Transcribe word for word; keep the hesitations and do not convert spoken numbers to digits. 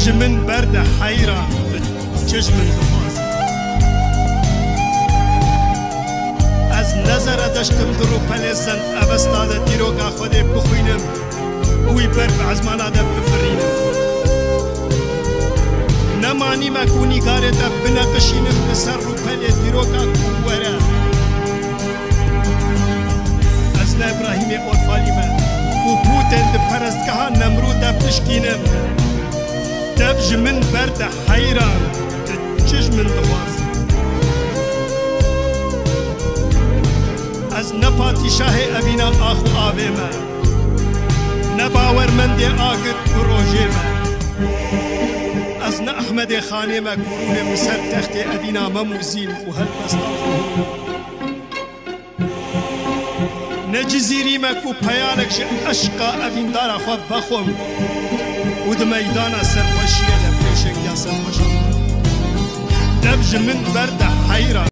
Ji min berde heyran, tu çi ji min dixwazî? Ez ne Zeredeşt im di rûpelê Zend Evesta de dîroka Xwedê bixwînim û wî ber bi ezmana de bifirînim. Ne manî me ku nîgarê te bineqişînim li ser rûpelê dîroka ku were. Ez ne Îbrahîmê Orfalî me ku pûtên di perestgeha Nemrûd de bişkînim. Dev ji min berde heyran, tu çi ji min dixwazî? Ez ne padîşahê evîna ax û avê me, ne bawermendê agir û rojê me. Ez ne Ehmedê Xanê me ku rûnê min ser textê evîna Mem û Zîn û helbesta Ne Cizîrî me ku peyalek ji eşqa evîndara xwe vexwim û di meydana serxweşiyê de pêşengiya serxweşan. Dev ji min berde heyran.